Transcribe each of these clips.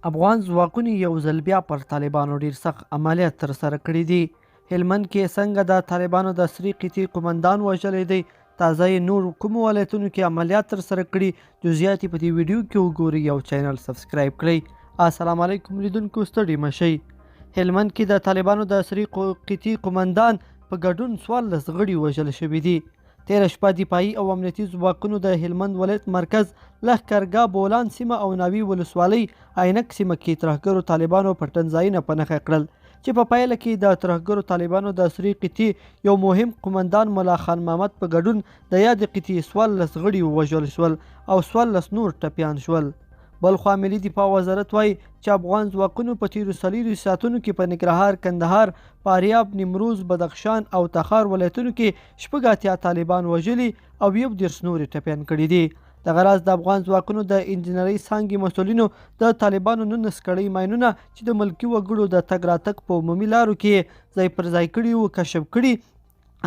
افغان ځواکونو یو ځل بیا پر طالبانو ډیر سخت عملیات ترسره کړي دي. هلمند کې څنګه د طالبانو د سرې قطعې قومندان وژلی دی، تازه یې نور کومو ولایتونو کې عملیات ترسره کړي، جزئیات یې په دې ویډیو کې وګورئ او چینل سبسکرایب کړئ. السلام علیکم لیدونکو، ستړي مه شئ. هلمند کې د طالبانو د سرې قطعې قومندان په ګډون 14 غړي وژل شوي دي. تېره شپه دفاعي او امنیتي ځواکونو د هلمند ولایت مرکز لښکرګاه بولان سیمه او ناوي ولسوالۍ عینک سیمه کې ترهګرو طالبانو پټنځایونه په نښه کړل، چې په پایله کې د ترهګرو طالبانو د سرې قطعې یو مهم قومندان ملا خان محمد په ګډون د یادې قطعې 14 غړي ووژل شول او 14 نور ټپیان شول. بلخوا ملي دفاع وزارت وايي چې افغان ځواکونو په تېرو 24 ساعتونو کې په ننګرهار، کندهار، فاریاب، نیمروز، بدخشان او تخار ولایتونو کې 86 طالبان وژلي او 31 نور یې ټپیان کړي دي. دغه راز د افغان ځواکونو د انجنیرۍ څانګې مسؤلینو د طالبانو 19 کړۍ ماینونه چې د ملکي وګړو د تګ راتګ په عمومي لارو کې یې ځای پر ځای کړي وو، کشف کړي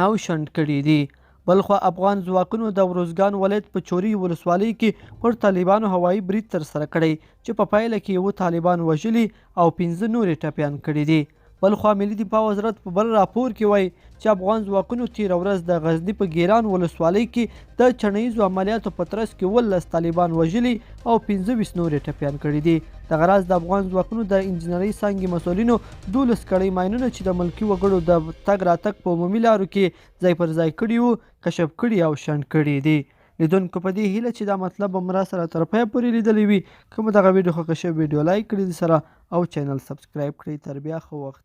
او شنډ کړي دي. بلخوا افغان ځواکونو د ارزګان ولایت په چوري ولسوالۍ کې پر طالبانو هوایي برید ترسره کړی، چې په پایله کې 7 طالبان وژلي او 5 نور یې ټپیان کړي دي. بلخوا ملي دفاع وزارت په بل راپور کې وایي چې افغان ځواکونو تېره ورځ د غزني په ګیران ولسوالۍ کې د چڼییزو عملیاتو په ترڅ کې 17 طالبان وژلي او 25 نور یې ټپیان کړي دي. دغه راز د افغان ځواکونو د انجنیرۍ څانګې مسؤلینو 12 کړۍ ماینونه چې د ملکي وګړو د تګ راتګ په عمومي لارو کې ځای پر ځای کړي وو، کشف کړي او شنډ کړي دي. لیدونکو په دې هیله چې دا مطلب به مو راسره تر پایه پورې لیدلی وي. که مو دغه ویډیو خوښه شوې، ویډیو لایک کړئ سره او چینل سبسکرایب کړئ. تر بیا ښه وخت.